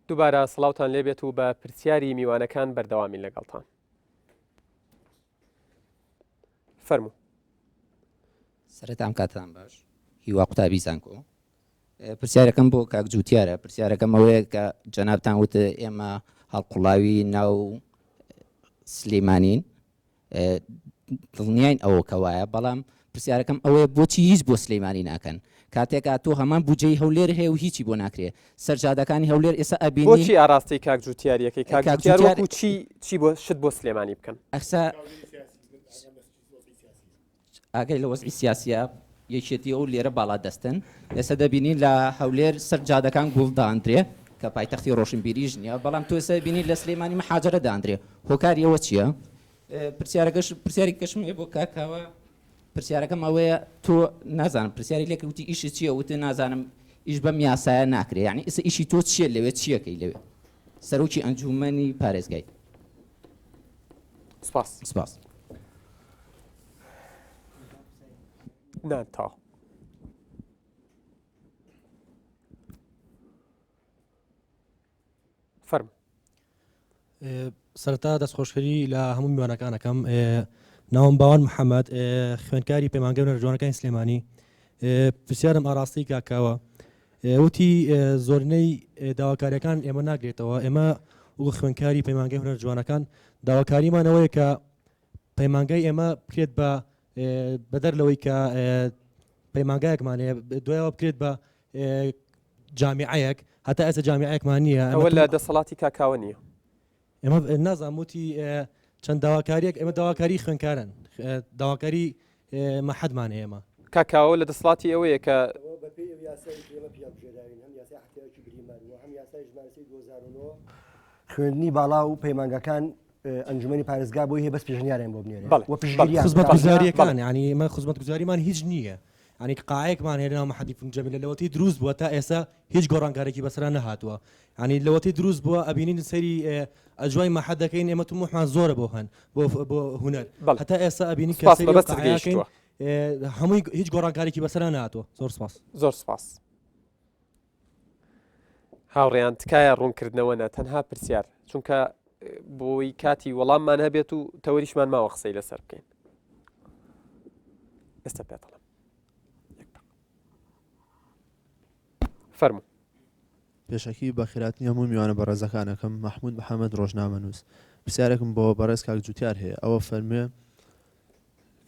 دووبارە سڵاوتان لێبێت و بە پرسیاری میوانەکان بەردەوامین لەگەڵتان. فەرموو. سەرەتا ئەم کاتتان باش هیوا قوتابی زانکۆ پرسیارەکەم بۆ کاک جوتیارە پرسیارەکەم ئەوەیە کە جەنابتان وت ئێمە هەڵقوڵاوی ناو سلیمانین دڵنیاین ئەوە کە وایە بەڵام پرسیارەکەم ئەوەیە بۆچی هیچ بۆ سلیمانی ناکەن کاتێک تۆ هەمان بودجەی هەولێر هەیە و هیچی بۆ ناکرێ سەرجادەکانی هەولێر ئێستا ئەبینی بۆچی ئاراستەی کاک جوتیاریەکەی کاک جوتیار وەکو چی چی بۆ شت بۆ سلێمانی بکەن؟ ئەسا ئاگای لە وەزعی سیاسیە یەکێتی ئەو لێرە باڵا دەستن ئێستا دەبینین لە هەولێر سەر جادەکان گوڵ داندرێ کە پایتەختی ڕۆشنبیریش نییە بەڵام تۆ ئێستا بینی لە سلێمانی محاجرە داندرێ هۆکاری ئەوە چییە؟ پرسیارەکەش پرسیاری کەشم هەیە بۆ کاکاوە پرسیارەکەم ئەوەیە تۆ نازانم پرسیاری لێ وتی ئیشی چییە وتی نازانم ئیش بەم یاسایە ناکرێ یعنی ئێستا ئیشی تۆ چییە لەوێ چیەکەی لەوێ سەرۆکی ئەنجومەنی پارێزگای سپاس سپاس نا تاو فەرموو. سەرەتا دەستخۆشکەری لە هەموو میوانەکانەکەم ناوم باوان محەممەد خوێندکاری پەیمانگە هونەرە جوانەکانی سلێمانی پرسیارم ئاراستەی کاکاوە وتی زۆرینەی داواکاریەکان ئێمە ناگرێتەوە ئێمە وەکو خوێندکاری پەیمانگەی هونەر جوانەکان داواکاریمان ئەوەیە کە پەیمانگای ئێمە بکرێت بە بەدەر لەوەی کە پەیمانگایەکمان هەیە دوایەوە بکرێت بە جامیعەیەک هەتا ئێستا جامیعەیەکمان نییە ئەوە لە دەسەڵاتی کاکاوە نییە ئێمە نازانم وتی چەند داواکاریەک ئێمە داواکاری خوێنکارن داواکاری مەحەدمان ئێمە کاکاوە لە دەسەڵاتی ئەوەیە کە خوێندنی باڵا و پەیمانگەکان ئەنجومەنی پارێزگا بۆی هەیە بەس پێشنیاریان بۆ بنێرێ بەڵێ. و پشتگیریان بکات. خزمەتگوزارییەکان یانی ئێمە خزمەتگوزاریمان هیچ نییە یانی قاعەیەکمان هەیە لەناو مەحەدی فنون جەمیلە لەوەتەی دروست بووە تا ئێستا هیچ گۆڕانکارێکی بەسەرا نەهاتووە یانی لەوەتەی دروست بووە ئەبینین سەیری ئەجوای مەحەد دەکەین ئێمە تموحمان زۆرە بۆ هەن بۆ بۆ هونەر بەڵێ. هەتا ئێستا ئەبینین کە سپاس سەیری ئەو مەبەستت قاعەیە ئەکەین گەیشتووە. هەمووی هیچ گۆڕانکارێکی بەسەرا نەهاتووە زۆر سپاس. زۆر سپاس. هاوڕێیان تکایە ڕوونکردنەوە نا تەنها پرسیار چونکە بۆی کاتی وەڵاممان هەبێت و تەوەریشمان ماوە قسەی لەسەر بکەین ئێستا پێتەڵم فەرموو پێشەکی بەخێراتنی هەموو میوانە بەڕێزەکانەکەم مەحمود محەمەد ڕۆژنامەنووس پرسیارێکم بۆ بەڕێز کاک جوتیار هەیە ئەوە فەرموێ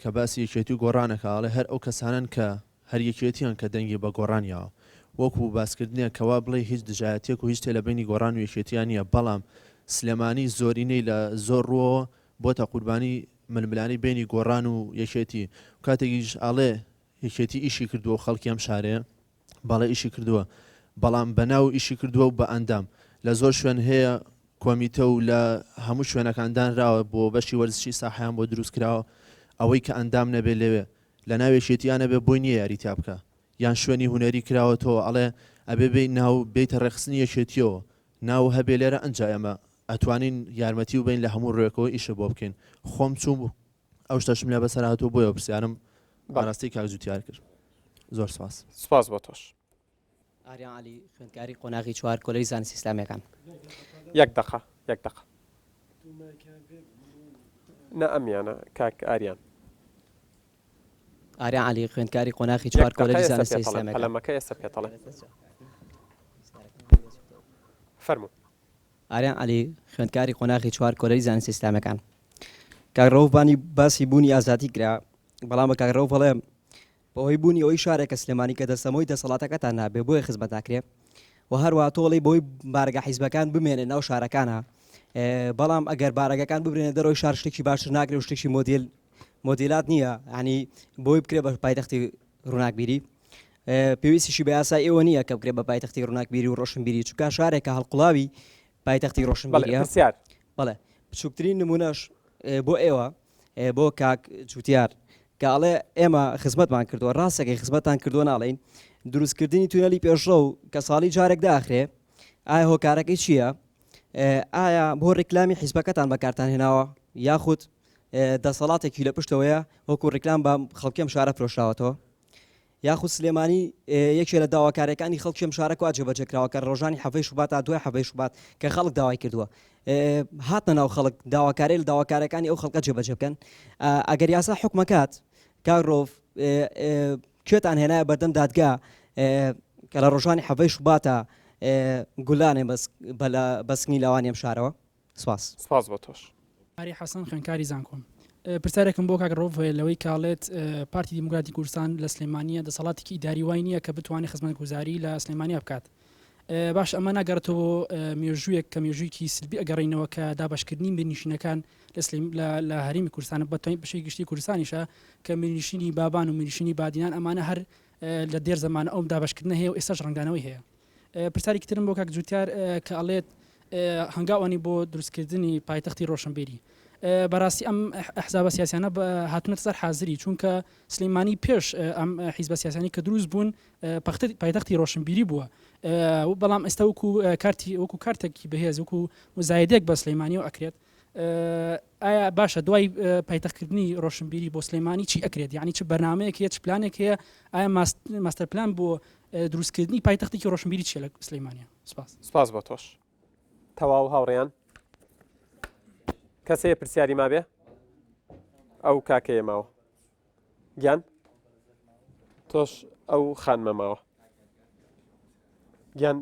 کە باسی یەکێتی و گۆڕان ئەکا ئەڵێ هەر ئەو کەسانەن کە هەر یەکێتیان کە دەنگی بە گۆڕان یاوە وەکو باسکردنێک کە وا بڵێی هیچ دژایەتیەک و هیچ شتێ لە بەینی گۆڕان و یەکێتیا نیە بەڵام سلێمانی زۆرینەی لە زۆر ڕووەوە بۆتە قوربانی ململانێی بەینی گۆڕان و یەکێتی و کاتێکیش ئەڵێ یەکێتی ئیشی کردووە و خەڵکی ئەم شارەیە بەڵێ ئیشی کردووە بەڵام بە ناو ئیشی کردووە و بە ئەندام لە زۆر شوێن هەیە کۆمیتە و لە هەموو شوێنەکان دانراوە بۆ بەشی وەرزشی ساحەیان بۆ دروست کراوە ئەوەی کە ئەندام نەبێ لەوێ لە ناو یەکێتیا نەبێ بۆی نییە یاری تیا بکا یان شوێنی هونەری کراوەتەوە ئەڵێ ئەبێ بێی ناو بێیتە ڕێکخستنی یەکێتیەوە ناو هەبێ لێرە ئەنجا ئێمە ئەتوانین یارمەتی و بین لە هەموو ڕوێکەوە ئیشە بۆ بکەین خۆم چووم ئەو شتەشم لێ بەسەر هاتووە بۆیە پرسیارم ئاراستەی کاک جوتیار کرد زۆر سپاس. سپاس بۆ تۆش. ئاریان عەلی خوێندکاری قۆناغی چوار کۆلێژی زانستی ئیسلامیەکان. یەک دەقە یەک دەقە. نا ئەمیانە کاک ئاریان. ئاریان عەلی خوێندکاری قۆناغی یەک چوار دەقە کۆلێژی ئێستا زانستە پێتەڵێم ئیسلامیەکان. پەلەمەکە ئێستا پێتەڵێم فەرموو. ئاریان عەلی، خوێندکاری قۆناغی چوار کۆلێژی زانستە ئیسلامیەکان. کاک ڕەوف بانی باسی بوونی ئازادی کرا، بەڵام بە کاک ڕەوف ئەڵێم بەهۆی بوونی ئەوەی شارێکە سلێمانی کە دەستەمۆی دەسەڵاتەکەتان نابێ بۆیە خزمەت ناکرێ و هەروەها تۆ ئەڵێی بەوەی بارەگا حیزبەکان بمێنێ ناو شارەکانە بەڵام ئەگەر بارەگەکان ببرێنە دەرەوەی شار شتێکی باشتر ناکرێ و شتێکی مۆدیل مۆدیلات نییە ینی بۆی بکرێ بە پایتەختی ڕووناکبیری پێویستیشی بە یاسای ئێوە نییە کە بکرێت بە پایتەختی ڕووناکبیری و ڕۆشنبیری چونکە شارێکە هەڵقوڵاوی پایتەختی ڕۆشنبیریە پرسیار بەڵێ بچووکترین نمونەش بۆ ئێوە بۆ کاک جوتیار کە ئەڵێ ئێمە خزمەتمان کردووە ڕاستەکەی خزمەتان کردووە ناڵین دروستکردنی تونەلی پێشڕەو کە ساڵی جارێک داخرێ ئایا هۆکارەکەی چییە؟ ئایا بۆ ڕیکلامی حیزبەکەتان بەکارتان هێناوە یاخود دەسەڵاتێکی لە پشتەوەیە وەکو ڕیکلام بە خەڵکی ئەم شارە فرۆشراوەتەوە؟ یاخود سلێمانی یەکێ لە داواکاریەکانی خەڵکی ئەم شارە کوا جێبەجێ کراوە کە ڕۆژانی حەڤەی شوبات تا دوای حەڤەی شوبات کە خەڵک داوای کردووە هاتنە ناو خەڵک داواکاری لە داواکارەکانی ئەو خەڵکە جێبەجێ بکەن ئەگەر یاسا حکومەکات کاک ڕۆف کوێتان هێنایە بەردەم دادگا کە لە ڕۆژانی حەڤەی شوباتە گولانێ بەس بەسنی لاوانی ئەم شارەوە سپاس. سپاس بۆ تۆش. ئاری حەسەن خوێندکاری زانکۆم. پرسیارێکم بۆ کاک ڕەوف هەیە لەوەی کە ئەڵێت پارتی دیموکراتی کوردستان لە سلێمانیە دەسەڵاتێکی ئیداری وای نییە کە بتوانێت خزمەتگوزاری لە سلێمانیا بکات باش ئەمە ناگەڕێتەوە بۆ مێژوویەک کە مێژوویەکی سلبی ئەگەڕینەوە کە دابەشکردنی میرنشینەکان لە سلیم لە هەرێمی کوردستان بەتوانین بەشی گشتی کوردستانیشە کە میرنشینی بابان و میرنشینی بادینان ئەمانە هەر لە دێر زەمانە ئەو دابەشکردنە هەیە و ئێستاش ڕەنگدانەوەی هەیە. پرسیارێکی ترم بۆ کاک جوتیار کە ئەڵێت هەنگاو ئەنی بۆ دروستکردنی پایتەختی ڕۆشنبیری بەڕاستی ئەم ئەحزابە سیاسیانە هاتونەتە سەر حازری چونکە سلیمانی پێش ئەم حیزبە سیاسانی کە دروست بوون پایتەختی ڕۆشنبیری بووە بەڵام ئێستا وەکو کارتی وەکو کارتێکی بەهێز وەکو مزایدێک بە سلەیمانی و ئەکرێت ئایا باشە دوای پایتەختکردنی ڕۆشنبیری بۆ سلێمانی چی ئەکرێت یعنی چ بەرنمەیەک هەیە چ پلانێک هەیە ئایا ماستەر پلان بۆ دروستکردنی پایتەختێکی ڕۆشنبیری چیە لە سلەیمانیا سپاس. سپاس بۆ تۆش. تەواو هاوڕێیان کەس هەیە پرسیاری مابێ؟ ئەو کاکەیە ماوە گیان تۆش ئەو خانمە ماوە گیان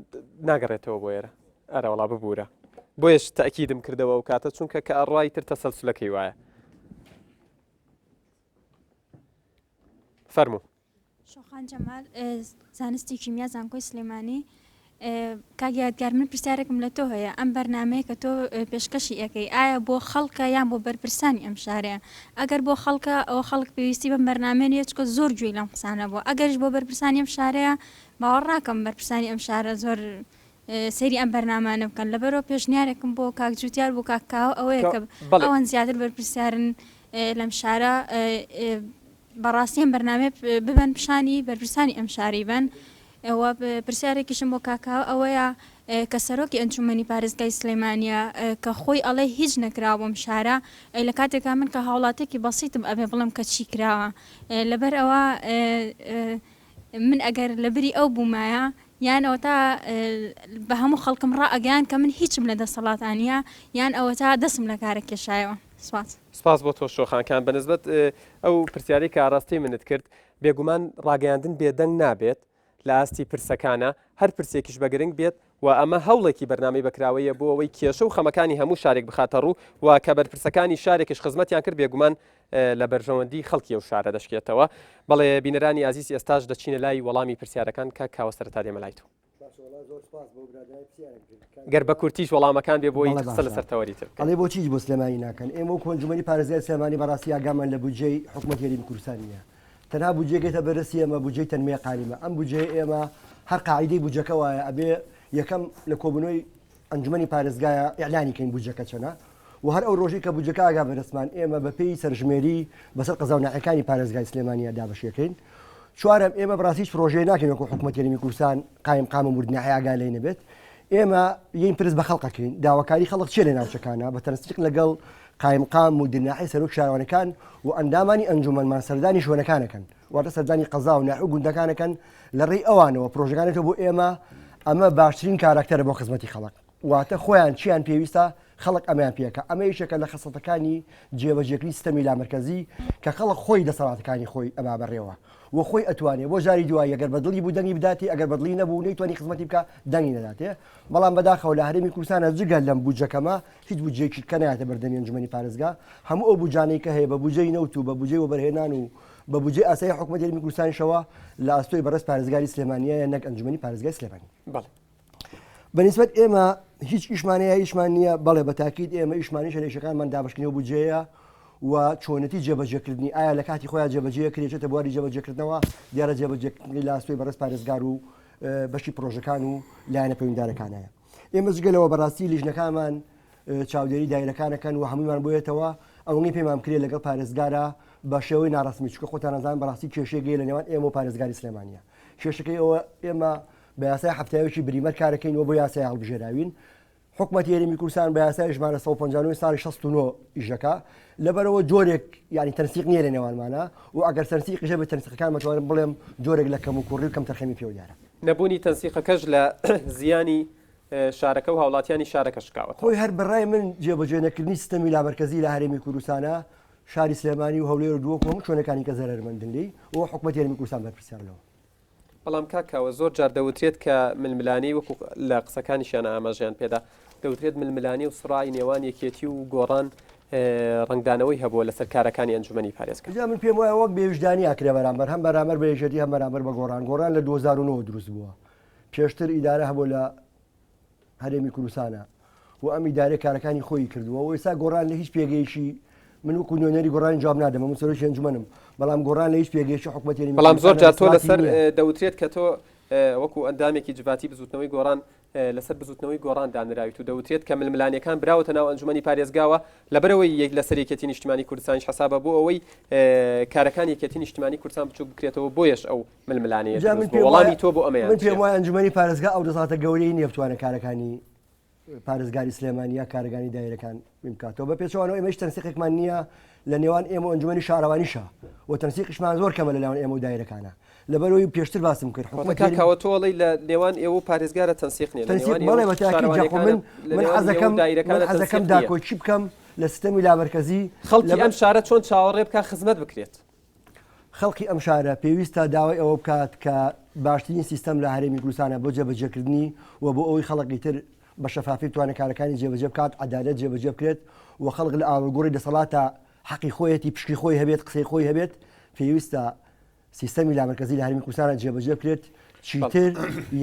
ناگەڕێتەوە بۆ ئێرە ئەرە وەڵا ببوورە بۆیش تاکیدم کردەوە ئەو کاتە چونکە کە ئەڕای تر تەسەلسلەکەی وایە فەرموو شۆخان جەمال زانستی کیمیا زانکۆی سلێمانی کاک یادگار من پرسیارێکم لە تۆ هەیە ئەم بەرنمەیە کە تۆ پێشکەشی ئەەکەی ئایا بۆ خەڵکە یان بۆ بەرپرسانی ئەم شارەیە ئەگەر بۆ خەڵکە ئەوە خەڵک پێویستی بەم بەرنامەیە نییە چکە زۆر گوێی لەم قسانە بووە ئەگەریش بۆ بەرپرسانی ئەم شارەیە باوەڕ ناکەم بەرپرسانی ئەم شارە زۆر سەیری ئەم بەرنامانە بکەن لەبەرەوە پێشنیارێکم بۆ کاک جوتیار بۆ کاک کاوە ئەوەیە کە ئەوان زیاتر بەرپرسیارن لەم شارە بەڕاستی ئەم بەرنامەیە ببەن پیشانی بەرپرسانی ئەم شارەی بەن و پرسیارێکیشم بۆ کاک کاوە ئەوەیە کە سەرۆکی ئەنجومەنی پارێزگای سلێمانیە کە خۆی ئەڵێ هیچ نەکراوە بۆم شارە ئەی لە کاتێکا من کە هاوڵاتێکی بەسیتم ئەبێ بڵێم کە چی کراوە لەبەر ئەوە من ئەگەر لە بری ئەو بوومایە یان ئەوەتا بە هەموو خەڵکم ڕائەگەیان کە من هیچم لە دەسەڵاتا نییە یان ئەوەتا دەسم لە کارە کێشایەوە. سپاس. سپاس بۆ تۆ شۆخان کان. بەنسبەت ئەو پرسیارەی کە ئاراستەی منت کرد، بێگومان ڕاگەیاندن بێدەنگ نابێت لە ئاستی پرسەکانا، هەر پرسێکیش بە گرنگ بێت و ئەمە هەوڵێکی بەرنامەی بەکراوەیە بۆ ئەوەی کێشە و خەمەکانی هەموو شارێک بخاتە ڕوو و کە بەرپرسەکانی شارێکیش خزمەتیان کرد بێگومان لە بەرژەوەندی خەڵکی ئەو شارە دەشکێتەوە. بەڵێ بینەرانی ئازیز ئێستاش دەچینە لای وەڵامی پرسیارەکان کاک کاوە سەرەتا دێمە لای تۆ. گەر بە کورتیش وەڵامەکان بێ بۆی قسە لەسەر تەوەری تر بکەین. ئەڵێ بۆچی هیچ بۆ سلێمانی ناکەن؟ ئێمە وەکو ئەنجومەنی پارێزگای سلێمانی بەڕاستی ئاگامان لە بودجەی حکومەتی هەرێمی کوردستان نییە. تەنها بودجەیەک دێتە بەردەستی ئێمە بودجەی تەنمیە قالیمە. ئەم بودجەیە ئێمە هەر قاعیدەی بودجەکە وایە ئەبێ یەکەم لە کۆبوونەوەی ئەنجومەنی پارێزگایە ئیعلانی کەین بودجەکە چەنە و هەر ئەو ڕۆژەی کە بودجەکە ئاگا بەدەستمان ئێمە بە پێی سەرژمێری بەسەر قەزا و ناحیەکانی پارێزگای سلێمانیە دابەشیەکەین. چوارەم، ئێمە بەڕاستی هیچ پرۆژەیە ناکەین وەکو حکومەتی هەرێمی کوردستان قایم قام و مورد ناحیە ئاگا لێی نەبێت. ئێمە یەین پرس بە خەڵک ئەکەین داواکاری خەڵک چیە لە ناوچەکانە بە تەنسیق لەگەڵ قایمقام مودیر ناحیە سەرۆک شارەوانەکان و ئەندامانی ئەنجومەنمان سەردانی شوێنەکان ئەکەن واتە سەردانی قەزا و ناحیە و گوندەکان ئەکەن لە ڕێی ئەوانەوە پرۆژەکانێتەوە بۆ ئێمە ئەمە باشترین کاراکتەرە بۆ خزمەتی خەڵک واتە خۆیان چیان پێویستە خەڵک ئەمەیان پێکە ئەمە یەکێکە لە خەسڵەتەکانی جێبەجێکردنی سیستەمی لامەرکەزی کە خەڵک خۆی دەسەڵاتەکانی خۆی ئەبا بەڕێوە و خۆی ئەتوانێ بۆ جاری دوایی ئەگەر بە دڵی بوو دەنگی بداتێ ئەگەر بە دڵی نەبوو نەیتوانی خزمەتی بکا دەنگی نەداتێ بەڵام بەداخەوە لە هەرێمی کوردستانە جگە لەم بودجە کەمە هیچ بودجەیەکی کە نایەتە بەردەمی ئەنجومەنی پارێزگا هەموو ئەو بودجانەی کە هەیە بە بودجەی نەوت و بە بودجەی وەبەرهێنان و بە بودجەی ئاسایی حکومەتی هەرێمی کوردستانیشەوە لە ئەستۆی بەڕێز پارێزگاری سلێمانییە نەک ئەنجومەنی پارێزگای سلێمانی. بەڵێ. بە نیسبەت ئێمە هیچ ئیشمان هەیە ئیشمان نییە بەڵێ بە تاکید ئێمە ئیشمانیشە لە ئیشەکانمان دابەشکردنەوە بودجەیە و چۆنێتی جێبەجێکردنی ئایا لە کاتی خۆیان جێبەجێ کرێ چێتە بواری جێبەجێکردنەوە دیارە جێبەجێکردنی لە ئەستۆی بەڕێز پارێزگار و بەشی پرۆژەکان و لایەنە پەیوەندیدارەکانایە ئێمە جگە لەوە بەڕاستی لیژنەکانمان چاودێری دایرەکانەکەن و هەموومان بۆیەتەوە ئەوەی پێمان بکرێت لەگەڵ پارێزگارە بە شێوەی ناڕەسمی چونکە خۆتان ئەزان بەڕاستی کێشەیەک هەیە لە نێوان ئێمە و پارێزگاری سلێمانیە کێشەکەی ئەوە ئێمە بە یاسای حەفتایەکی بریمەر کارەکەین و بۆ یاسای هەڵبژێراوین. حکومەتی هەرێمی کوردستان بە یاسای ژمارە 159 ساڵی 69 ئیش دەکا لەبەرەوە جۆرێک یعنی تەنسیق نییە لە نێوانمانە و ئەگەر تەنسیقیش هەبێت تەنسیقەکان مەتوانم بڵێم جۆرێک لە کەموکوڕی و کەمتەرخەمی پێوە دیارە. نەبوونی تەنسیقەکەش لە زیانی شارەکە و هاوڵاتیانی شارەکە شکاوەتەوە. خۆی هەر بەڕای من جێبەجێ نەکردنی سیستەمی لامەرکەزی لە هەرێمی کوردستانە شاری سلێمانی و هەولێر و دهۆک و هەموو شوێنەکانی کە زەرەرمەندن لێی و حکومەتی هەرێمی کوردستان بەرپرسیارە لەوە. بەڵام کاک کاوە زۆر جار دەوترێت کە ململانێی وەکو لە قسەکانیشیان ئاماژەیان پێدا دەوترێت ململانێ و سڕای نێوان یەکێتی و گۆڕان ڕەنگدانەوەی هەبووە لەسەر کارەکانی ئەنجومەنی پارێزگا. جا من پێم وایە وەک بێویژدانی ئەکرێ بەرامبەر هەم بەرامبەر بە یەکێتی هەم بەرامبەر بە گۆڕان گۆڕان لە 2009 دروست بووە پێشتر ئیدارە هەبوو لە هەرێمی کوردستانە و ئەم ئیدارەیە کارەکانی خۆی کردووە و ئێستا گۆڕان لە هیچ پێگەیەکی من وەکو نوێنەری گۆڕانی جواب نادەمە من سەرۆکی ئەنجومەنم بەڵام گۆڕان لە هیچ پێگەیەکی حکومەتی هەرێمی بەڵام زۆر کوردستانە جار تۆ دەسەڵاتی لەسەر نییە. دەوترێت کە تۆ وەکو ئەندامێکی جڤاتی بزوتنەوەی گۆڕان لەسەر بزوتنەوەی گۆڕان دانراویت و دەوترێت کە ململانێکان براوەتە ناو ئەنجومەنی پارێزگاوە لەبەرئەوەی یەک لەسەر یەکێتی نیشتیمانی کوردستانیش حەسابە بۆ ئەوەی کارەکانی یەکێتی نیشتیمانی کوردستان بچوک بکرێتەوە بۆیەش ئەو ململانێیە جا من دروست بووە پێم وایە وەڵامی تۆ بۆ ئەمەیان من پێم چییە؟ وایە ئەنجومەنی پارێزگا ئەو دەسەڵاتە گەورەی نییە بتوانێت کارەکانی پارێزگاری سلێمانی یا کارەکانی دایرەکان بکاتەوە بە پێچەوانەوە ئێمە هیچ تەنسیقێکمان نییە لە نێوان ئێمە و ئەنجومەنی شارەوانیشە و تەنسیقیشمان زۆر کەمە لە نێوان ئێمە و دایرەکانە لەبەرەوەی پێشتر باسم کرد واتە حکومەت کاک کاوە تۆ ئەڵێی لە نێوان ئێوە و پارێزگارە تەنسیق نییە لە تەنسیق نێوان ئێوە بەڵێ و بە تاکید جا خۆ شارەوانیەکانە من لە من نێوان ئێوە و حەزەکەم من دایرەکانە حەزەکەم تەنسیق نییە داکۆکی بکەم لە سیستەمی لامەرکەزی خەڵکی لەبەر ئەم شارە چۆن چاوەڕێ بکا خزمەت بکرێت؟ خەڵکی ئەم شارە پێویستە داوای ئەوە بکات کە باشترین سیستەم لە هەرێمی کوردستانە بۆ جێبەجێکردنی و بۆ ئەوەی خەڵکی تر بە شەفافی بتوانێت کارەکانی جێبەجێ بکات، عەدالەت جێبەجێ بکرێت و خەڵک لە ئاڵوگۆڕی دەسەڵاتە حەقی خۆیەتی پشکی خۆی هەبێت قسەی خۆی هەبێت، پێویستە سیستەمی لامەرکەزی لە هەرێمی کوردستانە جێبەجێ بکرێت، چیتر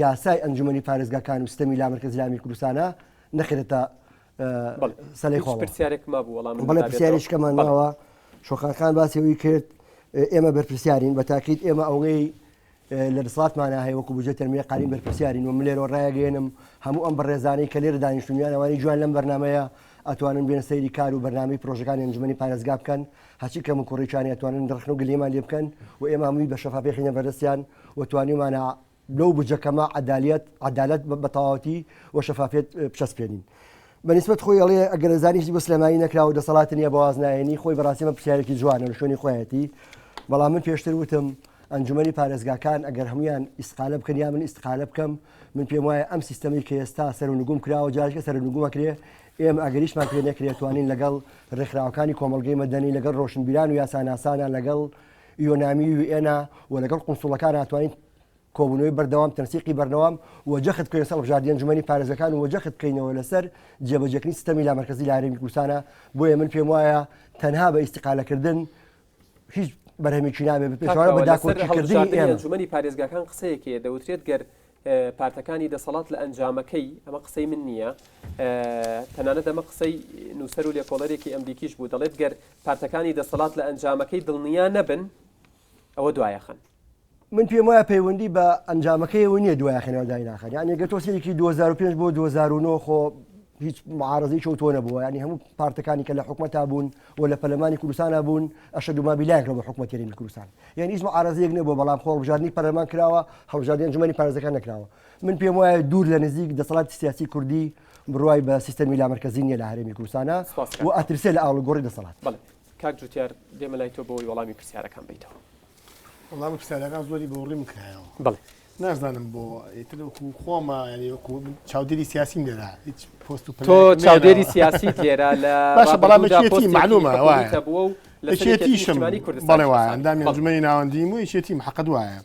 یاسای ئەنجومەنی پارێزگاکان و سیستەمی لامەرکەزی لە هەرێمی کوردستانە نەخرێتە سەلەی خۆڵەوە. پرسیارێک مابوو وەڵامم بەڵێ دابێتەوە. پرسیارێکی کەمان بەڵێ. ماوە شۆخان خان باسی ئەوەی کرد ئێمە بەرپرسیارین بە تاکید ئێمە ئەوەی لە دەسەڵاتمانە هەیە وەکو بودجە تەنمیە قارین بەرپرسیارین و من لێرەوە ڕایەگەیەنم هەموو ئەم بەڕێزانەی کە لێرە دانیشتون یان ئەوانەی جوان لەم بەرنامەیە ئەتوانن بێن سەیری کار و بەرنامەی پرۆژەکانی ئەنجومەنی پارێزگا بکەن هەرچی کەم و کوڕیکانی ئەتوانن ڕەخنە و گلەییمان لێ بکەن و ئێمە هەمووی بە شەفافی خینە بەردەستیان و توانیومانە لەو بودجە کەمە عەدالیەت، عەدالەت، بە تەواوەتی و شەفافیەت بچەسپێنین. بە نیسبەت خۆی ئەڵێ ئەگەر ئەزانی هیچ بۆ سلێمانی نەکراوە دەسەڵات نییە بە واز نایەنی خۆی بەڕاستی ئەمە پرسیارێکی جوانە لە شوێنی خۆیەتی بەڵام من پێشتر وتم ئەنجومەنی پارێزگاکان ئەگەر هەمویان ئیسقالە بکەن یا من ئیستقالە بکەم من پێم وایە ئەم سیستەمی کە ئێستا سەرونگوم کراوە جارێکە سەرونگوم ئەکرێ ئێمە ئەگەریشمان پێ نەکرێت توانین لەگەڵ ڕێکخراوەکانی کۆمەڵگەی مەدەنی لەگەڵ ڕۆشنبیران و یاساناسانە لەگەڵ یۆنامی و یوئێنا و لەگەڵ قونسوڵەکان ئەتوانین کۆبوونەوەی بەردەوام، تەنسیقی بەردەوام و جەخت بکەینە سەر هەڵبژاردنی ئەنجومەنی پارێزگاکان و جەخت بکەینەوە لەسەر جێبەجێکردنی سیستەمی لامەرکەزی لە هەرێمی کوردستانە، بۆیە من پێم وایە تەنها بە ئیستیقالەکردن هیچ بەرهەمێکی نابێت، بە پێچەوانەوە بە کاک کاوە، لەسەر داکۆکیکردنی هەڵبژاردنی ئێمە. ئەنجومەنی پارێزگاکان قسەیەک هەیە دەوترێت گەر پارتەکانی دەسەڵات لە ئەنجامەکەی، ئەمە قسەی من نییە، تەنانەت ئەمە قسەی نووسەر و لێکۆڵەرێکی ئەمریکیش بوو، دەڵێت گەر پارتەکانی دەسەڵات لە ئەنجامەکەی دڵنیا نەبن ئەوە دوایەخەن. من پێم وایە پەیوەندی بە ئەنجامەکەیەوە نییە دوایەخەنەوە دایناخەن یعنی گەر تۆ سەیرێکی 2005 بۆ 2009 خۆ هیچ معارەزەی چەوتۆ نەبووە یعنی هەموو پارتەکانی کە لە حکومەتا بوون و لە پەرلەمانی کوردستانە بوون ئەشەد و مابیلایان کردوە بە حکومەتی هەرێمی کوردستان یعنی هیچ معارەزەیەک نەبووە بەڵام خۆ هەڵبژاردنی پەرلەمان کراوە هەڵبژاردنی ئەنجومەنی پارێزگاکان نەکراوە من پێم وایە دوور لە نزیک دەسەڵاتی سیاسی کوردی بڕوای بە سیستەمی لامەرکەزی نییە لە هەرێمی کوردستانە سپاس کاک و ئەترسێ لە ئاڵوگۆڕی دەسەڵات. بەڵێ کاک جوتیار دێمە لای تۆ بۆ ئەوەی وەڵامی پرسیارەکان بەیتەوە. وەڵامی پرسیارەکان زۆری بە وڕی من کرایەوە. بەڵێ. نازانم بۆ ئیتر وەکو خۆمە یعنی وەکو من چاودێری سیاسیم لێرە هیچ پۆست و تۆ پلەیەکم چاودێری نێناوە. سیاسیت لێرە لە باشە بەڵام ڕابردوودا یەکێتی پۆستێکی مەعلومە حکومیت وایە هەبووە و لەسەر یەکێتی یەکێتیشم نیشتمانی کوردستانیش بەڵێ وایە حەساوی. ئەندامی بەڵێ. ئەنجومەنی ناوەندیم و یەکێتیم حەقت وایە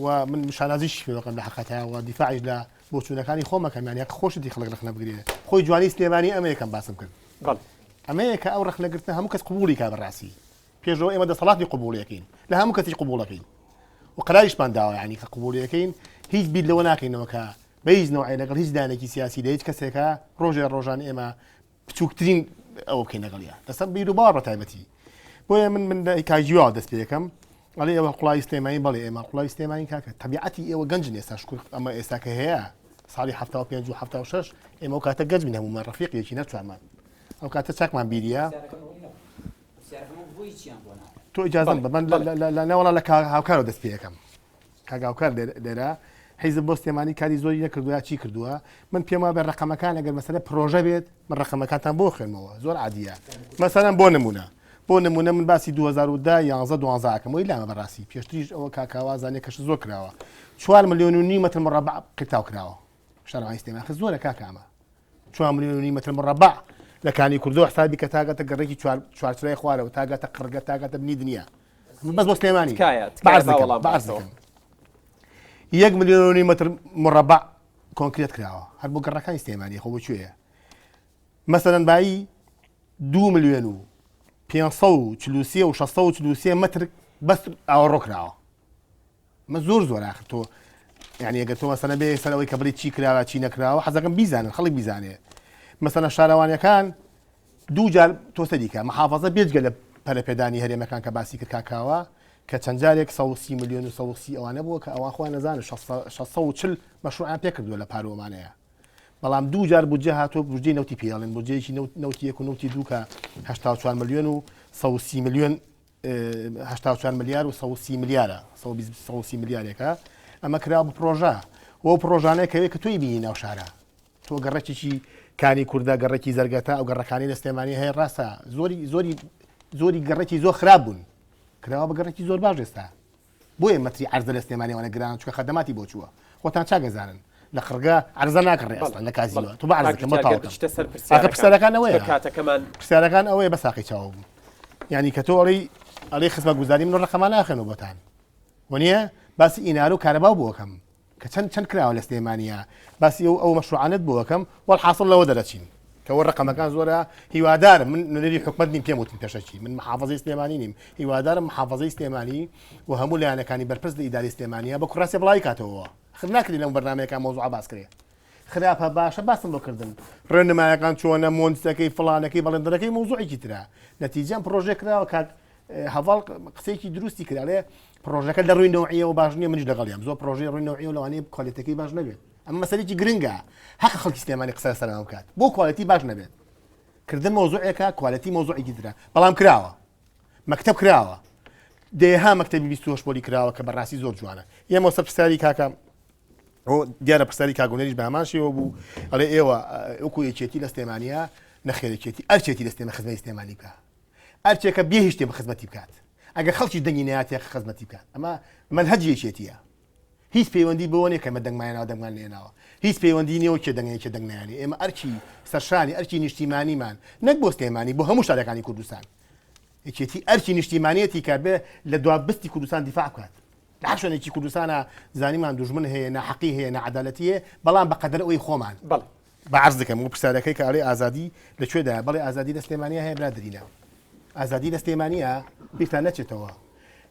و من شانازیشی پێ دەکەم لە حەقەتە و دیفاعیش لە بۆچوونەکانی خۆم ئەکەم یانی هەق خۆشتی خەڵک ڕەخنە بگرێ خۆی جوانی سلێمانی ئەمەیە کەم باسم کرد بەڵێ. ئەمەیە کە ئەو ڕەخنەگرتنە هەموو کەس قبوڵی کا بەڕاستی پێشەوە ئێمە دەسەڵاتی قبوڵیەکەین لە هەموو کەسیش قبوڵەکەین و قەراریشمان داوە یعنی کە قبوڵیەکەین هیچ بیر لەوە ناکەینەوە کە بە هیچ نەوعێ لەگەڵ هیچ لایەنێکی سیاسی لە هیچ کەسێکە ڕۆژێ ڕۆژان ئێمە بچووکترین ئەوە بکەین لەگەڵیا لەسەر بیر و باوەڕ بە تایبەتی بۆیە من من لە کاگیواوە دەست پێ یەکەم ئەڵێ ئێوە قوڵاوی سلێمانی بەڵێ ئێمە قوڵاوی سلێمانی کاکە تەبیعەتی ئێوە گەنجن ئێستا شکر ئەمە ئێستا کە هەیە ساڵی 75 و 76 ئێمە ئەو کاتە گەنج بین هەموومان ڕەفیقێکی نەچوارمان ئەو کاتە چاکمان بیریە تۆ ئیجازەم بە من لە نەوەڵا لە هاوکارەوە دەست پێ یەکەم کاک هاوکار لێرە. حیزب بۆ سلێمانی کاری زۆری نەکردووە یا چی کردووە من پێم وابێ ڕەقەمەکان ئەگەر مەسەلە پرۆژە بێت من ڕەقەمەکانتان بۆ خوێنمەوە زۆر عادیە مەسەلەن بۆ نمونە بۆ نمونە من باسی 2010 11 12 ئەکەم وەی لامە بەڕاستی پێشتریش ئەوە کاکاوا زانێ کەش زۆر کراوە 4 ملیۆن و نیو مەتر مڕەبع قیرتاو کراوە شارەوانی سلێمانی خە زۆرە کاکە ئەمە 4 ملیۆن و نیو مەتر مڕەبع لە کانی کوردۆ حسابی کە تاگەتە گەڕێکی چوارچرای خوارەوە تاگەتە قڕگە تاگەتە بنی دنیا بەس بۆ سلێمانی تکایە تکایە با وەڵام بدەیتەوە. یەک ملیۆن و نیو مەتر مڕەبع کۆنکرێت کراوە هەر بۆ گەڕەکانی سلێمانی خۆ بۆ کوێیە مەسەلەن بایی 2 ملیۆن و 543 و 643 مەتر بەس ئاوەڕۆ کراوە مە زۆر زۆر آخر تۆ یعنی ئەگەر تۆ مەسەلەن بێ سەر ئەوەی کە بڵێ چی کراوە چی نەکراوە حەزەکەم بیزانن خەڵک بیزانێ مەسەلەن شارەوانیەکان دوو جار تۆ سەری کە محافظە بێجگە لە پەرەپێدانی هەرێمەکان کە باسی کرد کاکاوە کە چەند جارێک 130 ملیۆن و 130 ئەوانە بووە کە ئەوان خۆیان نەزانن 640 مەشروعیان پێکردووە لە پاروەمانەیە بەڵام دوو جار بودجە هاتووە بودجەی نەوتی پێڵێن بودجەیەکی نەوتی یەک و نەوتی دوو کە 84 ملیۆن و 130 ملیۆن 84 ملیار و 130 ملیارە 130 ملیارێکە ئەمە کرا بە پرۆژە و پرۆژانەیە کەوێ کە تۆی بینی ناو شارە تۆ گەڕەکێکی کانی کوردە گەڕەکی زەرگەتە ئەو گەڕەکانی لە سلێمانی هەیە ڕاستە زۆری زۆری زۆری گەڕەکی زۆر خراپ بوون کراوە بە گەڕەکی زۆر باش ئێستا بۆیە مەتری عەرزە لە سلێمانی ئەوەنە گرانە چونکە خەدەماتی بۆ چووە خۆتان چاک ئەزانن لە قڕگە عەرزە ناکڕێ ئەسڵەن لە کازیوە تۆ بە عەرزەکەم بۆ تاوەکەم ئاخر پرسیارەکان ئەوەیە کاتەکەمان پرسیارەکان ئەوەیە بە ساقی چاوە بوو یعنی کە تۆ ئەڵێی ئەڵێ خزمەتگوزاری من ڕقەمان ناخێنەوە بۆتان وەنیە باسی ئینارە و کارەبا بۆ ئەکەم کە چەند چەند کراوە لە سلێمانیا باسی ئەو ئەو مەشروعانەت بۆ ئەکەم وەلحاسڵ لەوە دەرەچین کە وە ڕەقەمەکان زۆرە هیوادارم من نوێنەری حکومەت نیم پێم وتن پێشەکی من محافظەی سلێمانی نیم هیوادارم محافظەی سلێمانی و هەموو لایەنەکانی بەرپرس لە ئیداری سلێمانیا بە کوڕاسێ بڵاوی کاتەوە خر ناکرێ لەم بەرنامەیەکە مەوزوعە باس کرێ خراپە باشە باسم بۆ کردن ڕێنمایەکان چۆنە مۆنسەکەی فڵانەکەی بەڵێندەرەکەی مەوزوعێکی ترە نەتیجەم پرۆژێ کراوە کاک هەڤاڵ قسەیەکی دروستی کرد ئەڵێ پرۆژەکە لە ڕووی نەوعیەوە باش نییە منیش لەگەڵیام زۆر پرۆژەی ڕووی نەوعیەوە لەوانەیە کوالێتەکەی باش نەبێت ئەمە مەسەلێکی گرنگە حەق خەڵکی سلێمانی قسە لەسەر ئەمە بکات بۆ quality باش نەبێت کردن مەوزوعێکە quality مەوزوعێکی ترە بەڵام کراوە مەکتەب کراوە دەیەها مەکتەبی 28 پۆلی کراوە کە بەڕاستی زۆر جوانە ئێمە سەر پرسیاری کاکە دیارە پرسیاری کاگونەریش بە هەمان شێوە بوو ئەڵێ ئێوە وەکو یەکێتی لە سلێمانیا نەخێرێکێتی ئەرچێتی لە سلێمە خزمەی سلێمانی بکە ئەرکێکە بێ هیچ شتێ خزمەتی بکات ئەگەر خەڵکیش دەنگی نەیاتێ خزمەتی بکات ئەمە مەنهەجی یەکێتیە هیچ پەیوەندی بەوە نیە کە ئێمە دەنگمان هێناوە دەنگمان نەهێناوە هیچ پەیوەندی نیەوە کێ دەنگێ کێ دەنگ نایانێ ئێمە ئەرکی سەرشانی ئەرکی نیشتیمانیمان نەک بۆ سلێمانی بۆ هەموو شارەکانی کوردستان یەکێتی ئەرکی نیشتیمانیەتی کە بێ لە دوا بستی کوردستان دیفاع بکات لە هەر شوێنێکی کوردستانە زانیمان دوژمن هەیە ناحەقی هەیە ناعەدالەتی هەیە بەڵام بە قەدەر ئەوەی خۆمان بەڵێ با عەرز دەکەم و پرسیارەکەی کە ئەڵێ ئازادی لە کوێدایە بەڵێ ئازادی لە سلێمانیا هەیە برادەرینە ئازادی لە سلێمانیا بیرتان نەچێتەوە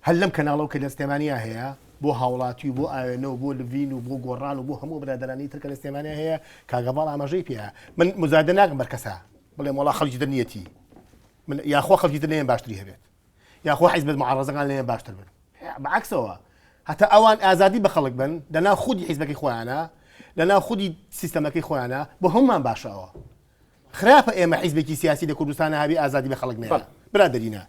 هەر لەم کەناڵەو کە لە سلێمانیا هەیە بۆ هاوڵاتی و بۆ ئاوێنە و بۆ لڤین و بۆ گۆڕان و بۆ هەموو برادەرانی تر کە لە سلێمانیا هەیە کاک هەڤاڵ ئاماژەی پێیە من مزایدە ناکەم بەر کەسە بڵێم وەڵا خەڵکی تر نیەتی من یاخوا خەڵکی تر لێم باشتری هەبێت یاخوا حیزبە معارەزەکان لێم باشتر بن بەعەکسەوە هەتا ئەوان ئازادی بە خەڵک بن لەناو خودی حیزبەکەی خۆیانە لەناو خودی سیستەمەکەی خۆیانە بۆ هەمومان باشە ئەوە خراپە ئێمە حیزبێکی سیاسی لە کوردستانە هەبی ئازادی بە خەڵک نەیە برادەرینە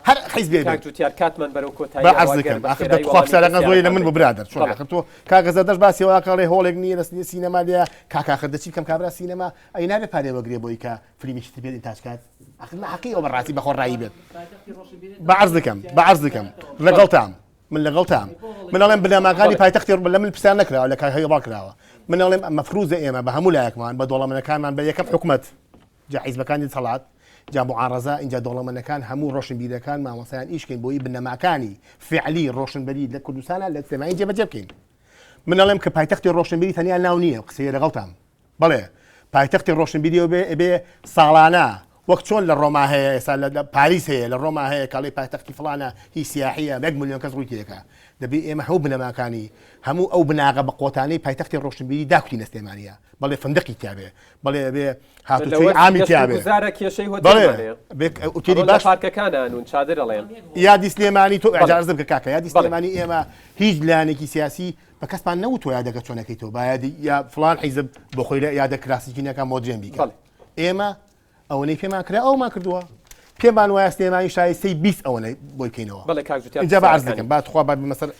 هەر حیزبێ کاک جوتیار کاتمان بەرەو کۆتایی بە عەرز دەکەم ئاخر دەخوا پرسیارەکان زۆری لە من بوو برادەر چۆن ئاخر تۆ کاکە زەردەشت باسی ئەوە ئەکا ئەڵێ هۆڵێک نییە لە سینەما لێیە کاکە ئاخر دەچی بکەم کابرا سینەما ئەی نابێ پارەی وەگرێ بۆی کە فلیمێکی تر بێت ئینتاج کات ئەخر ناحەقی ئەوە بەڕاستی بەخۆ ڕایی بێت بە عەرز دەکەم بە عەرز دەکەم لەگەڵتام من لەگەڵتام من ئەڵێم بنەماکانی پایتەختی لە من پرسیار نەکراوە لە کاک هەیڵا کراوە من ئەڵێم مەفروزە ئێمە بە هەموو لایەکمان بە دەوڵەمەنەکانمان بە یەکەم حکومەت جا حیزبەکانی دەسەڵات جا معارەزە ئینجا دەوڵەمەنەکان هەموو ڕۆشنبیرەکان مامۆستایان ئیشکەین بۆی بنەماکانی فعلی ڕۆشنبەری لە کوردستانە لە سلێمانی جێبەجێ بکەین من ئەڵێم کە پایتەختی ڕۆشنبیری تەنیا ناو نییە قسەیە لەگەڵتام بەڵێ پایتەختی ڕۆشنبیری ئەبێ ئەبێ ساڵانە وەک چۆن لە ڕۆما هەیە ئێستا لە پاریس هەیە لە ڕۆما هەیە کاڵی پایتەختی فڵانە هی سیاحیە یەک ملیۆن کەس ڕووی تێکا دەبێ ئێمە هەموو بنەماکانی هەموو ئەو بناغە بە قۆتانەی پایتەختی ڕۆشنبیری داکوتینە سلێمانیە بەڵێ فندقی تیابێ بەڵێ ئەبێ هاتوچۆی عامی تیابێ گوزارە کێشەی بەڵێ هۆتێلمان هەیە بێ ئوتێلی ئەڕۆن لە باش پارکەکانا ئەنوون چادر ئەڵێن یادی سلێمانی تۆ بەڵێ ئیعجاز بکە کاکە یادی بەڵێ سلێمانی ئێمە هیچ لایەنێکی سیاسی بە کەسمان نەوتوە یادەکە چۆن ئەکەیتەوە با یادی یا فڵان حیزب بۆ خۆی لە یادە کلاسیکی نەکا مۆدرێن بیکا بەڵێ. ئێمە ئەوەنەی پێمان کرا ئەومان کردووە پێمان وایە سلێمانی شایستەی 20 ئەوەنە بۆی بکەینەوە بەڵێ کاک جوتیار ئینجا با عەرز پرسیارەکانی. دەکەم با تخوا با بمە سەر.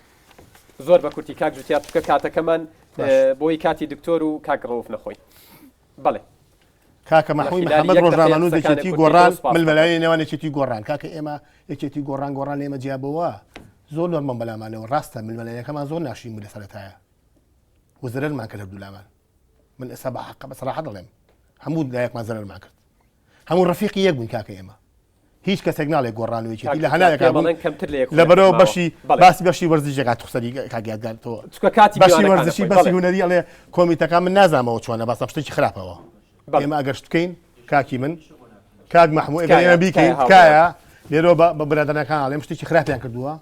زۆر بە کورتی کاک جوتیار چونکە کاتەکەمان بۆی کاتی دکتۆر و کاک ڕەوف نەخۆین. بەڵێ. کاکە مەحوی محەمەد ڕۆژنامەنووس یەکێتی گۆڕان ململانێی نێوان یەکێتی گۆڕان کاکە ئێمە یەکێتی گۆڕان گۆڕان لە ئێمە جیابەوە زۆر نۆرمەم بەلامانەوە ڕاستە ململانێکەمان زۆر ناشرین بوو لە سەرەتایە و زەرەرمان کرد هەردوولامان من ئێستا بە حەقە بە سەراحەت دەڵێم هەموو لایەکمان زەرەرمان کرد هەموو ڕەفیقی یەک بووین کاکە ئێمە هیچ کەسێک ناڵێ گۆڕان و یەکێتی لە هەناوێکا بوون کەمتر لە یەک لەبەرەوە بەشی باسی بەشی وەرزشی دەکات خوسەری کاک یادگار تۆ چونکە کاتی بەشی وەرزشی بەشی هونەری ئەڵێ کۆمیتەکان من نازانمەوە چۆنە بەس شتێکی خراپەوە ئێمە ئەگەر شت بکەین کاکی من کاک مەحموو ئەگەر ئێمە بیکەین تکایە لێرەوە بە برادەرەکان ئەڵێم شتێکی خراپیان کردووە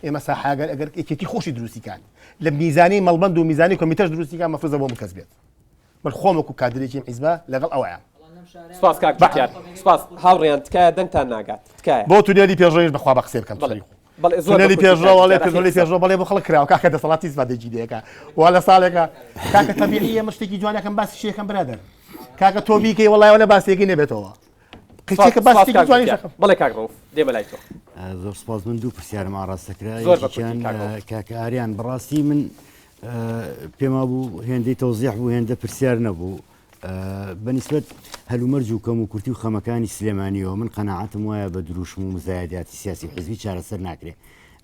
ئێمە ساحاگەر ئەگەر یەکێتی خۆشی دروستی کات لە میزانی مەڵبەند و میزانی کۆمیتەش دروستی کات مەفروزە بۆ من کەس بێت من خۆم وەکو کادرێکی ئەم حیزبە لەگەڵ ئەوەیام. سپاس کاک جوتیار سپاس هاوڕێیان تکایە دەنگتان ناگات تکایە. بۆ تونێلی پێشڕەویش بەخوا بە قسەی بکەم بەڵێ بەڵێ زۆر تونێلی پێشڕەو ئەڵێ تونێلی پێشڕەو بەڵێ بۆ خەڵک کراوە کاکە دەسەڵاتی ئیسفادەیەکی لێ ئەکا وا لە ساڵێکە کاکە تەبیعی ئێمە شتێکی جوان ئەکەم باسی شێکەم برادەر کاکە تۆ بیکەی وەڵای وەلا باسێکی نەبێتەوە قیچێکە باسی شتێکی جوانیش ئەکەم. بەڵێ کاک ڕەوف دێمە لای تۆ. زۆر سپاس من دوو پرسیارم ئاڕاستە کرا زۆر بە کورتی یەکێکیان کاک ڕەوف. کاکە ئاریان بەڕاستی من پێم وابوو هێندەی تەوزیح بوو هێندە پرسیار نەبوو بە نیسبەت هەلومەرج و کەم و کورتی و خەمەکانی سلێمانیەوە من قەناعەتم وایە بە دروشم و مزایداتی سیاسی و حزبی چارەسەر ناکرێ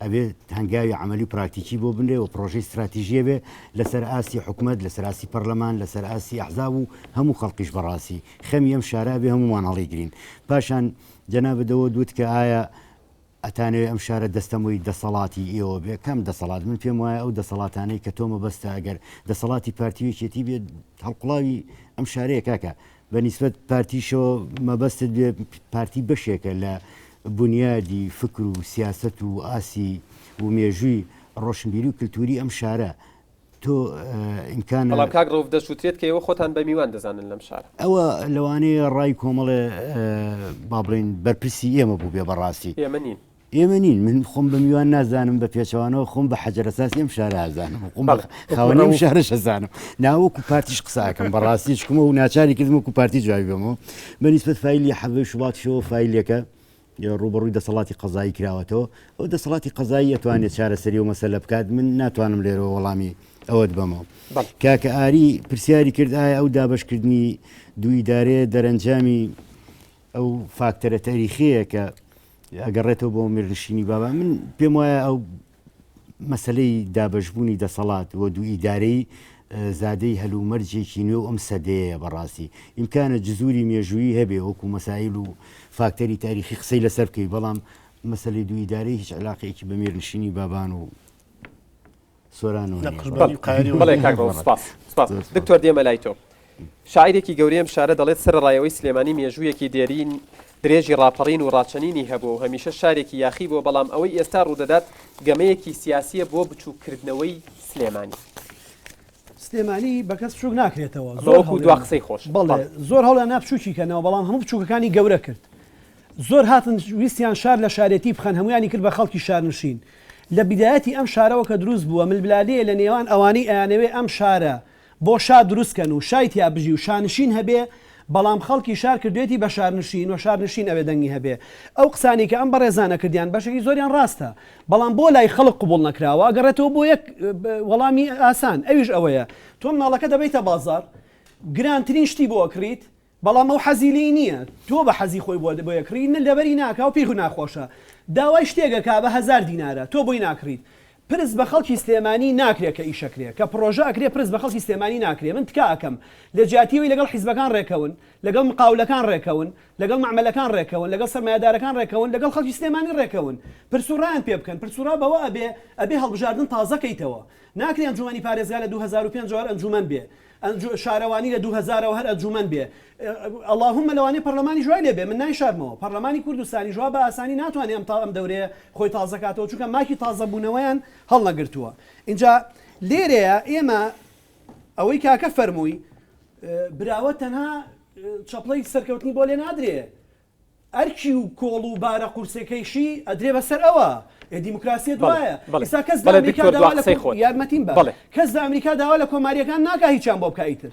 ئەبێ هەنگاوی عملی و پراکتیکی بۆ بنرێ و پرۆژەی استراتیژیە بێ لەسەر ئاستی حکومت لەسەر ئاستی پەرلەمان لەسەر ئاستی ئەحزاب و هەموو خەڵکیش بەڕاستی خەمی ئەم شارە بێ هەمومان هەڵیگرین پاشان جەنابت ئەوە دوت کە ئایا ئەتانەوێ ئەم شارە دەستەمۆی دەسەڵاتی ئێوە بێ؟ کام دەسەڵات؟ من پێم وایە ئەو دەسەڵاتانەی کە تۆ مەبەستە ئەگەر دەسەڵاتی پارتی و یەکێتی بێ هەڵقوڵاوی ئەم شارەیە کاکە بە نیسبەت پارتیشەوە مەبەستت بێ پارتی بەشێکە لە بونیادی فکر و سیاسەت و ئاسی و مێژووی ڕۆشنبیری و کلتوری ئەم شارە تۆ ئیمکانە. بەڵام کاک ڕەوف دەشوترێت کە ئێوە خۆتان بە میوان دەزانن لەم شارە. ئەوە لەوانەیە ڕای کۆمەڵێ با بڵێین بەرپرسی ئێمە بووبێ بەڕاستی. ئێمە نین. ئێمە نین. من خۆم بە میوان نازانم بە پێچەوانەوە خۆم بە حەجەرەساسی ئەم شارە ئەزانم و خۆم بە خاوەنی ئەم شارەش ئەزانم. نا وەکو پارتیش قسە ئەکەم بەڕاستی چکمە و ناچاری کردم وەکو پارتی جوابی بەمەوە. بە نیسبەت فایلی حەڤەی شوباتیشەوە فایلێکە ڕووبەڕووی دەسەڵاتی قەزایی کراوەتەوە، ئەو دەسەڵاتی قەزایی ئەتوانێت چارەسەری ئەو مەسەلە بکات، من ناتوانم لێرەوە وەڵامی ئەوەت بەمەوە. کاکە ئاری پرسیاری کرد ئایا ئەو دابەشکردنی دوو ئیدارەیە دەرەنجامی ئەو فاکتەرە تەریخیەیە کە ئەگەڕێتەوە بۆ میرنشینی بابا من پێم وایە ئەو مەسەلەی دابەشبوونی دەسەڵات و دوو ئیدارەیی زادەی هەلومەرجێکی نوێ و ئەم سەدەیەیە بەڕاستی ئیمکانە جزوری مێژوویی هەبێ وەکو مەسایل و فاکتەری تاریخی قسەی لەسەر بکەی بەڵام مەسەلەی دوو ئیدارەیی هیچ عیلاقەیەکی بە میرنشینی بابان و سۆرانەوە نییە. نەقشبەندی و قایری و بەڵێ کاک ڕەوف سپاس سپاس دکتۆر دێمە لای تۆ. شاعیرێکی گەورەی ئەم شارە دەڵێت سەرەڕای ئەوەی سلێمانی مێژوویەکی دێرین درێژی ڕاپەڕین و ڕاچەنینی هەبووە و هەمیشە شارێکی یاخی بووە، بەڵام ئەوەی ئێستا ڕوودەدات گەمەیەکی سیاسییە بۆ بچووککردنەوەی سلێمانی. سلێمانی بە کەس بچووک ناکرێتەوە. ئەمە وەکوو دوا قسەی خۆشم. بەڵێ زۆر هەوڵیان نا بچووکی کەنەوە، بەڵام هەموو بچووکەکانی گەورە کرد. زۆر هاتن ویستیان شار لە شارێتی بخەن هەموویانی کرد بە خەڵکی شارنشین. لە بیدایەتی ئەم شارەوە کە دروست بووە ململانێیە لە نێوان ئەوانەی ئەیانەوێ ئەم شارە بۆ شا دروست کەن و شای تیا بژی و شانشین هەبێ بەڵام خەڵکی شار کردوێتی بە شارنشین و شارنشین ئەوێ دەنگی هەبێ ئەو قسانەی کە ئەم بەڕێزانە کردیان بەشێکی زۆریان ڕاستە بەڵام بۆ لای خەڵک قبوڵ نەکراوە ئەگەڕێتەوە بۆ یەک وەڵامی ئاسان ئەویش ئەوەیە تۆ مناڵەکە دەبەیتە بازاڕ گرانترین شتی بۆ ئەکڕیت بەڵام ئەو حەزی لێی نییە تۆ بە حەزی خۆی بۆ بۆی ئەکڕی نە لەبەری ناکا و پێی ناخۆشە داوای شتێک ئەکا بە هەزار دینارە تۆ بۆی ناکڕیت پرس بە خەڵکی سلێمانی ناکرێ کە ئیش ئەکرێ کە پڕۆژە ئەکرێ پرس بە خەڵکی سلێمانی ناکرێ من تکا ئەکەم لە جیاتی ئەوەی لەگەڵ حیزبەکان ڕێکەون لەگەڵ مقاولەکان ڕێکەون لەگەڵ مەعمەلەکان ڕێکەون لەگەڵ سەرمایەدارەکان ڕێکەون لەگەڵ خەڵکی سلێمانی ڕێکەون پرس و ڕایان پێ بکەن پرس و ڕا بەوە ئەبێ ئەبێ هەڵبژاردن تازە کەیتەوە ناکرێ ئەنجومەنی پارێزگا لە 2005 ەوە هەر ئەنجومەن بێ ئەنجو شارەوانی لە دووهەزارەوە هەر ئەنجومەن بێ اللهم لەوانەیە پەرلەمانیش وای لێ بێ من نایشارمەوە پەرلەمانی کوردستانیش وا بە ئاسانی ناتوانێ ئەم تا ئەم دەورەیە خۆی تازە کاتەوە چونکە ماکی تازە بوونەوەیان هەڵنەگرتووە ئینجا لێرەیە ئێمە ئەوەی کاکە فەرمووی براوە تەنها چەپڵەی سەرکەوتنی بۆ لێ نادرێ ئەرکی و کۆڵ و بارە قورسەکەیشی ئەدرێ بەسەر ئەوە. ئێ دیموکراسیەت وایە. ئیستا کەس لە ئەمریکا داوا لە یارمەتیم بە. کەس لە ئەمریکا داوا لە کۆمارییەکان ناکا هیچیان بۆ بکا ئیتر.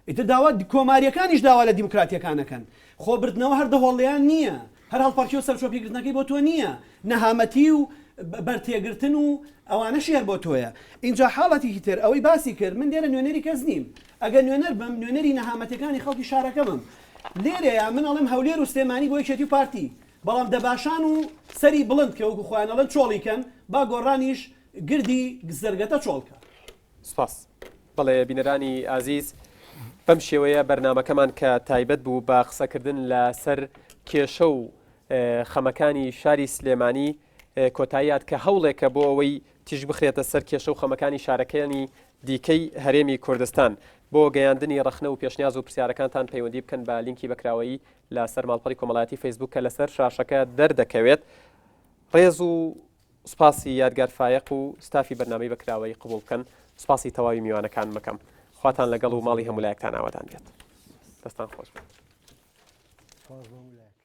ئیتر داوا کۆمارییەکانیش داوا لە دیموکراتییەکان ئەکەن. خۆ بردنەوە هەر دەهۆڵ لێیان نییە. هەر هەڵپەڕکێ و سەرچۆپی گرتنەکەی بۆ تۆ نییە. نەهامەتی و. بەرتێگرتن و ئەوانەشی هەر بۆ تۆیە. ئینجا حاڵەتێکی تر ئەوەی باسی کرد من لێرە نوێنەری کەس نیم. ئەگەر نوێنەر بم نوێنەری نەهامەتیەکانی خەڵکی شارەکەمم. لێرەیا من ئەڵێم هەولێر و سلێمانی بۆ یەکێتی و پارتی. بەڵام دەباشان و سەری بڵند کە وەکو خۆیان ئەڵێن چۆڵی کەن با گۆڕانیش گردی زەرگەتە چۆڵ کا. سپاس. بەڵێ بینەرانی ئازیز بەم شێوەیە بەرنامەکەمان کە تایبەت بوو بە قسەکردن لە سەر کێشە و خەمەکانی شاری سلێمانی کۆتایی هات کە هەوڵێکە بۆ ئەوەی تیشک بخرێتە سەر کێشە و خەمەکانی شارەکانی دیکەی هەرێمی کوردستان. بۆ گەیاندنی ڕەخنە و پێشنیاز و پرسیارەکانتان پەیوەندی بکەن بە لینکی بەکراوەیی لە سەر ماڵپەڕی کۆمەڵایەتی فەیسبوک کە لەسەر شاشەکە دەردەکەوێت. ڕێز و سوپاسی یادگار فایەق و ستافی بەرنامەی بەکراوەیی قبوڵ بکەن. سوپاسی تەواوی میوانەکانم ئەکەم. خواتان لەگەڵ و ماڵی هەموو لایەکتان ئاوەدان بێت. دەستان خۆش بێت. سوپاس بۆ هەموو لایەک.